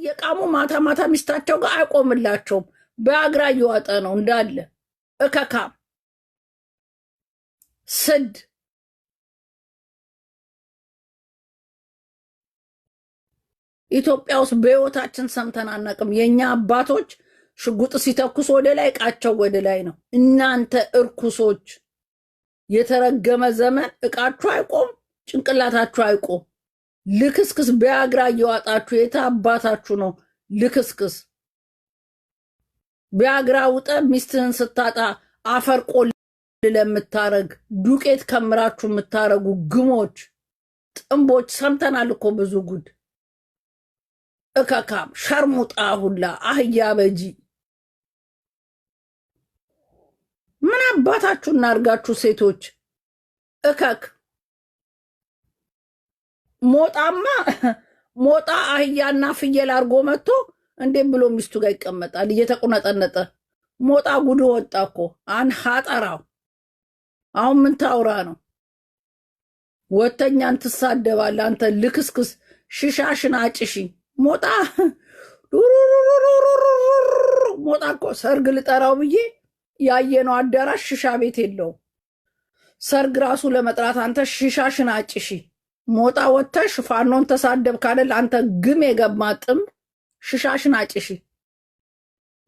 እየቃሙ ማታ ማታ ሚስታቸው ጋር አይቆምላቸውም። በአግራ እየዋጠ ነው እንዳለ እከካም ስድ። ኢትዮጵያ ውስጥ በሕይወታችን ሰምተን አናውቅም። የእኛ አባቶች ሽጉጥ ሲተኩስ ወደ ላይ እቃቸው ወደ ላይ ነው። እናንተ እርኩሶች የተረገመ ዘመን እቃችሁ አይቆም፣ ጭንቅላታችሁ አይቆም። ልክስክስ ቢያግራ እየዋጣችሁ የት አባታችሁ ነው ልክስክስ? ቢያግራ ውጠ ሚስትህን ስታጣ አፈር ቆል ለምታረግ ዱቄት ከምራችሁ የምታረጉ ግሞች፣ ጥንቦች ሰምተናል እኮ ብዙ ጉድ። እከካም ሸርሙጣ ሁላ አህያ በጂ ምን አባታችሁ እናርጋችሁ ሴቶች እከክ። ሞጣማ ሞጣ አህያና ፍየል አድርጎ መጥቶ እንዴት ብሎ ሚስቱ ጋር ይቀመጣል? እየተቁነጠነጠ ሞጣ ጉድ ወጣ እኮ አንሀጠራው። አሁን ምን ታውራ ነው? ወተኛን ትሳደባለህ አንተ ልክስክስ። ሽሻሽን አጭሺ ሞጣ ሞጣ እኮ ሰርግ ልጠራው ብዬ ያየነው አዳራሽ ሽሻ ቤት የለውም። ሰርግ ራሱ ለመጥራት አንተ ሽሻሽን አጭሺ ሞጣ ወተሽ ፋኖን ተሳደብ ካለል አንተ ግም የገባ ጥም ሽሻሽን አጭሺ።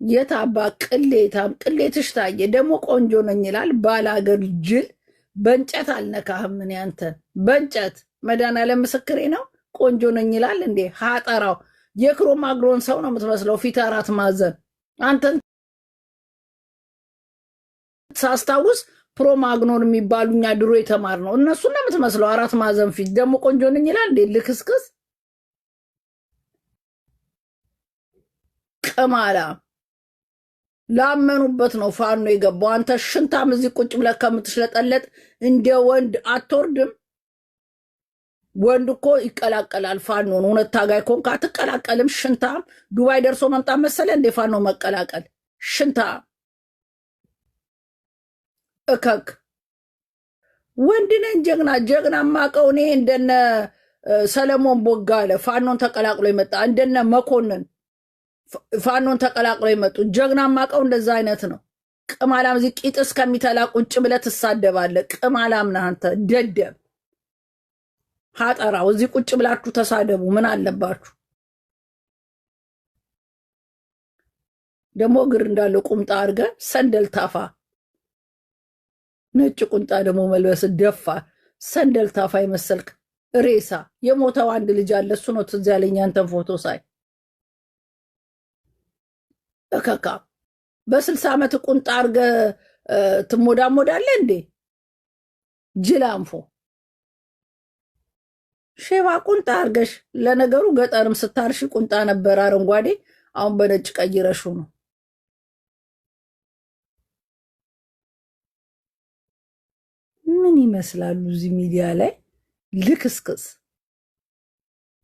የት አባ ቅሌታም ቅሌትሽ ታየ። ደግሞ ቆንጆ ነኝ ይላል ባላገር ጅል። በእንጨት አልነካህም እኔ አንተን በእንጨት መድኃኒዓለም ምስክሬ ነው። ቆንጆ ነኝ ይላል እንዴ ሀጠራው የክሮማግሮን ሰው ነው የምትመስለው። ፊት አራት ማዕዘን አንተን ሳስታውስ ፕሮማግኖን የሚባሉ እኛ ድሮ የተማርነው እነሱን ነው የምትመስለው። አራት ማዕዘን ፊት ደግሞ ቆንጆ ነኝ ይላል እንዴ ልክስክስ ቅማላ። ላመኑበት ነው ፋኖ የገባው። አንተ ሽንታም እዚህ ቁጭ ብለህ ከምትሽለጠለጥ እንደ ወንድ አትወርድም። ወንድ እኮ ይቀላቀላል ፋኖን። እውነት ታጋይ ከሆንክ አትቀላቀልም። ሽንታም ዱባይ ደርሶ መምጣት መሰለ እንደ ፋኖ መቀላቀል። ሽንታም እከክ ወንድ ነን ጀግና ጀግና ማቀው እኔ እንደነ ሰለሞን ቦጋለ ፋኖን ተቀላቅሎ የመጣ እንደነ መኮንን ፋኖን ተቀላቅሎ የመጡ ጀግና ማቀው እንደዛ አይነት ነው። ቅማላም እዚህ ቂጥ እስከሚተላ ቁጭ ብለህ ትሳደባለህ። ቅማላም ነህ አንተ ደደብ ሀጠራው። እዚህ ቁጭ ብላችሁ ተሳደቡ፣ ምን አለባችሁ? ደግሞ እግር እንዳለው ቁምጣ አድርገህ ሰንደል ታፋ፣ ነጭ ቁምጣ ደግሞ መልበስ ደፋ። ሰንደል ታፋ የመሰልክ ሬሳ። የሞተው አንድ ልጅ አለ፣ እሱ ነው ትዝ ያለኝ አንተን ፎቶ ሳይ። እከካ በ60 ዓመት ቁንጣ አድርገህ ትሞዳሞዳለህ እንዴ? ጅላንፎ ሼባ ቁንጣ አድርገሽ። ለነገሩ ገጠርም ስታርሺ ቁንጣ ነበር አረንጓዴ፣ አሁን በነጭ ቀይረሽው ነው። ምን ይመስላሉ እዚህ ሚዲያ ላይ ልክስክስ።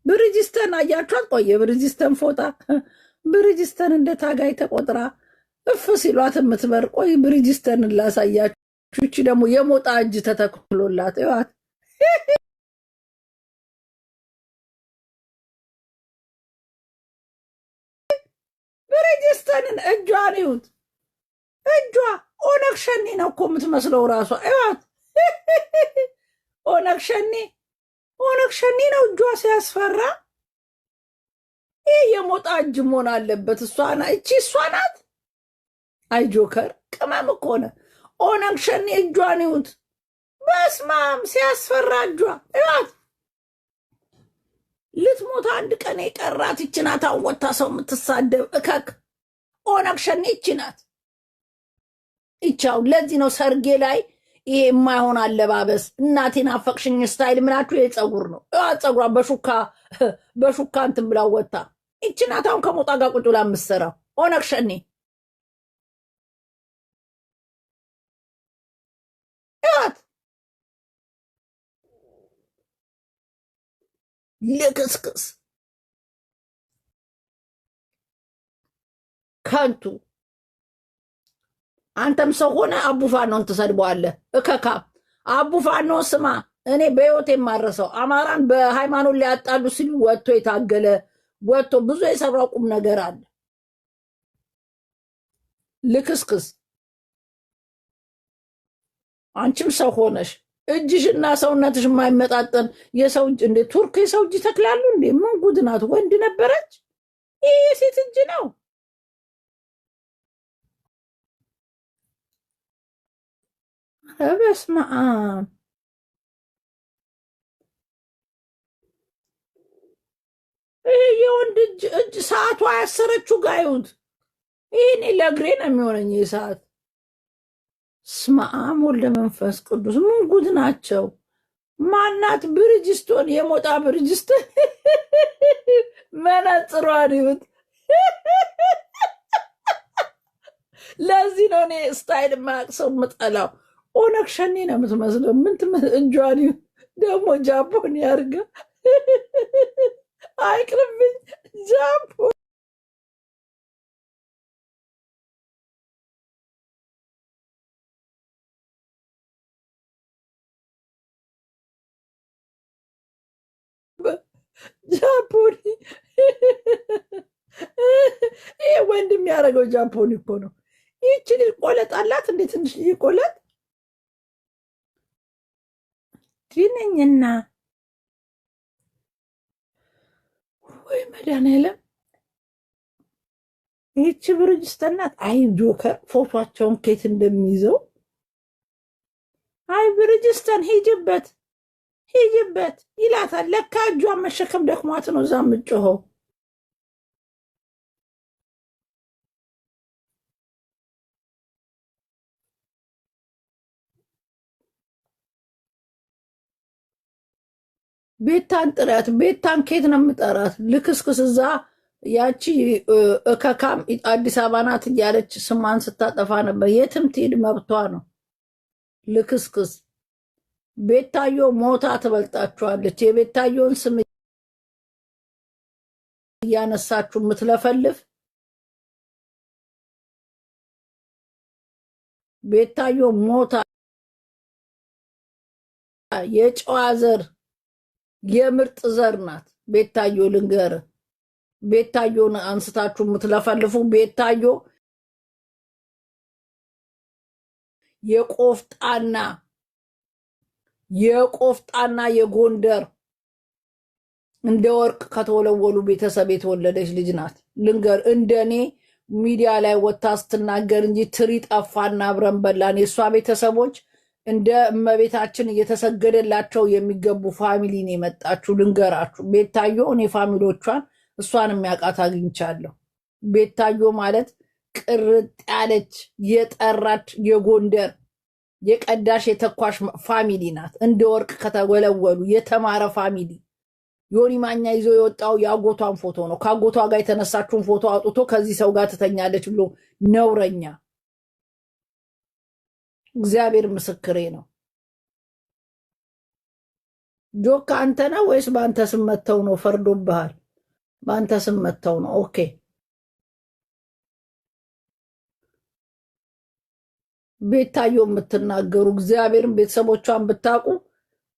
ብርጅስተን አያችኋት? ቆየ ብርጅስተን ፎጣ ብርጅስተን እንደ ታጋይ ተቆጥራ እፍ ሲሏት የምትበር። ቆይ ብርጅስተን ላሳያችሁ። እቺ ደግሞ የሞጣ እጅ ተተክሎላት ይዋት። ብርጅስተንን እጇን ይዩት። እጇ ኦነግ ሸኔ ነው እኮ የምትመስለው ራሷ። ይዋት ኦነግ ሸኔ ኦነግ ሸኔ ነው እጇ ሲያስፈራ። ይህ የሞጣ እጅ መሆን አለበት። እሷ እቺ እሷ ናት። አይ ጆከር ቅመም እኮ ነ ኦነግ ሸኔ እጇን ይዩት። በስማም ሲያስፈራ እጇ ይዋት። ልትሞት አንድ ቀን የቀራት ይቺ ናት። አሁን ወታ ሰው የምትሳደብ እከክ ኦነግ ሸኔ ይቺ ናት። ይቻው ለዚህ ነው ሰርጌ ላይ ይሄ የማይሆን አለባበስ እናቴን አፈቅሽኝ style ምናችሁ ይሄ ፀጉር ነው። ፀጉሯ በሹካ በሹካ እንትን ብላ ወታ ይቺ ናት። አሁን ከሞጣ ጋር ቁጭ ብላ የምትሰራው ኦነግ ሸኔ እዋት ልክስክስ ከንቱ። አንተም ሰው ሆነ አቡ ፋኖን ትሰድበዋለህ። እከካ አቡ ፋኖ ስማ፣ እኔ በህይወት የማረሰው አማራን በሃይማኖት ሊያጣሉ ሲሉ ወጥቶ የታገለ ወጥቶ ብዙ የሰራው ቁም ነገር አለ። ልክስክስ አንቺም ሰው ሆነሽ እጅሽና ሰውነትሽ የማይመጣጠን የሰው እጅ እንዴ! ቱርክ የሰው እጅ ይተክላሉ እንዴ? ምን ጉድ ናት? ወንድ ነበረች። ይህ የሴት እጅ ነው። ኧረ በስመ አብ! ይሄ የወንድ እጅ እጅ ሰዓቷ ያሰረችው ጋዩት። ይሄ እኔ ለእግሬ ነው የሚሆነኝ ይህ ሰዓት። ስመ አብ ወልደ መንፈስ ቅዱስ። ምን ጉድ ናቸው? ማናት ብርጅስቶን? የሞጣ ብርጅስቶን መነጽሯን ይሁት። ለዚህ ነው እኔ style የማያውቅ ሰው የምጠላው። ኦነግ ሸኔ ነው የምትመስለው። ምን እጇን ይሁት ደግሞ ጃፖን ያርጋ አይቅርብኝ ጃፖ ጃፖኒ ይሄ ወንድ የሚያደርገው ጃፖኒ እኮ ነው። ይህቺ ልጅ ቆለጥ አላት እንዴ? ትንሽ ቆለጥ ድነኝና ወይ መድኃኒዓለም ይህቺ ብርጅስተን ናት። አይ ጆከር ፎቷቸውን ኬት እንደሚይዘው አይ ብርጅስተን ሂጅበት ሂጅበት ይላታል። ለካ እጇን መሸከም ደክሟት ነው እዛ የምትጮኸው። ቤታን ጥሪያት። ቤታን ኬት ነው የምጠራት? ልክስክስ እዛ ያቺ እከካም አዲስ አበባ ናት እያለች ስሟን ስታጠፋ ነበር። የትም ትሂድ መብቷ ነው። ልክስክስ ቤታዮ ሞታ ትበልጣችኋለች። የቤታዮን ስም እያነሳችሁ የምትለፈልፍ ቤታዮ ሞታ የጨዋ ዘር የምርጥ ዘር ናት። ቤታዮ ልንገር፣ ቤታዮን አንስታችሁ የምትለፈልፉ ቤታዮ የቆፍጣና የቆፍጣና የጎንደር እንደ ወርቅ ከተወለወሉ ቤተሰብ የተወለደች ልጅ ናት። ልንገር፣ እንደኔ ሚዲያ ላይ ወጥታ ስትናገር እንጂ ትሪ ጠፋና አብረን በላን። የእሷ ቤተሰቦች እንደ እመቤታችን እየተሰገደላቸው የሚገቡ family ነው የመጣችሁ። ልንገራችሁ፣ ቤታዮ እኔ family ዎቿን እሷን የሚያውቃት አግኝቻለሁ። ቤታዮ ማለት ቅርጥ ያለች የጠራች የጎንደር የቀዳሽ የተኳሽ family ናት። እንደ ወርቅ ከተወለወሉ የተማረ family። ዮኒ ማኛ ይዞ የወጣው የአጎቷን ፎቶ ነው። ከአጎቷ ጋር የተነሳችውን ፎቶ አውጥቶ ከዚህ ሰው ጋር ትተኛለች ብሎ ነውረኛ። እግዚአብሔር ምስክሬ ነው። ጆካ አንተ ነህ ወይስ በአንተ ስም መተው ነው? ፈርዶብሃል። በአንተ ስም መተው ነው። okay ቤታዮ የምትናገሩ እግዚአብሔርን ቤተሰቦቿን ብታውቁ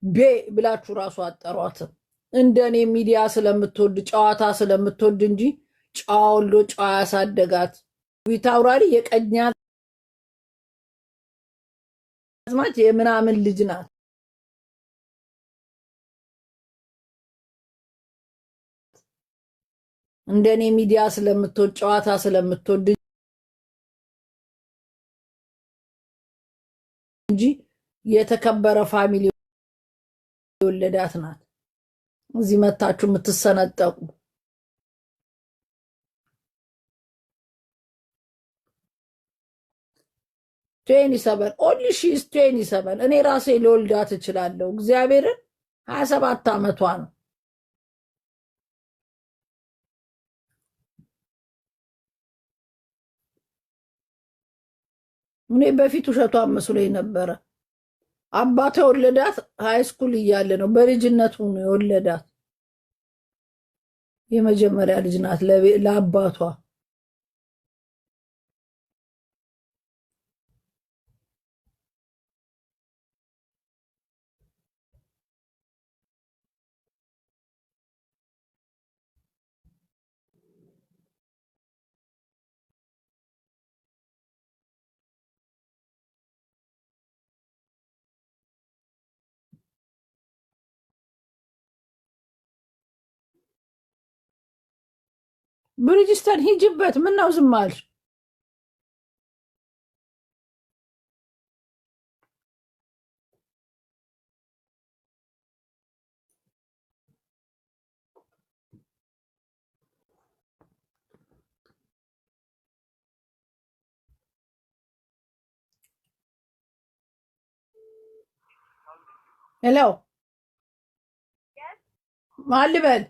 ቤ ብላችሁ እራሱ አጠሯትም። እንደ እኔ ሚዲያ ስለምትወድ ጨዋታ ስለምትወድ እንጂ ጨዋ ወልዶ ጨዋ ያሳደጋት ዊታውራሪ የቀኛዝማች የምናምን ልጅ ናት። እንደ እኔ ሚዲያ ስለምትወድ ጨዋታ ስለምትወድ እንጂ የተከበረ family የወለዳት ናት። እዚህ መታችሁ የምትሰነጠቁ 27, only she is 27። እኔ ራሴ ልወልዳት እችላለሁ። እግዚአብሔርን 27 ዓመቷ ነው። እኔ በፊት ውሸቷን መስሎኝ ነበረ። አባቷ የወለዳት high school እያለ ነው። በልጅነቱ ነው የወለዳት። የመጀመሪያ ልጅ ናት ለአባቷ። ብሪጅስተን ሂጅበት። ምነው ዝም አልሽ? Hello፣ ማን ልበል?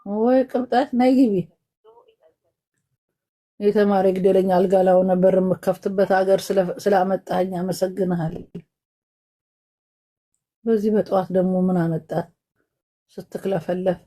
ወይ ቅብጠት፣ ነይ ግቢ። የተማረ ግደለኝ። አልጋ ላይ ሆነ በር የምከፍትበት ሀገር ስላመጣኸኝ አመሰግንሃለሁ። በዚህ በጠዋት ደግሞ ምን አመጣት ስትክለፈለፍ?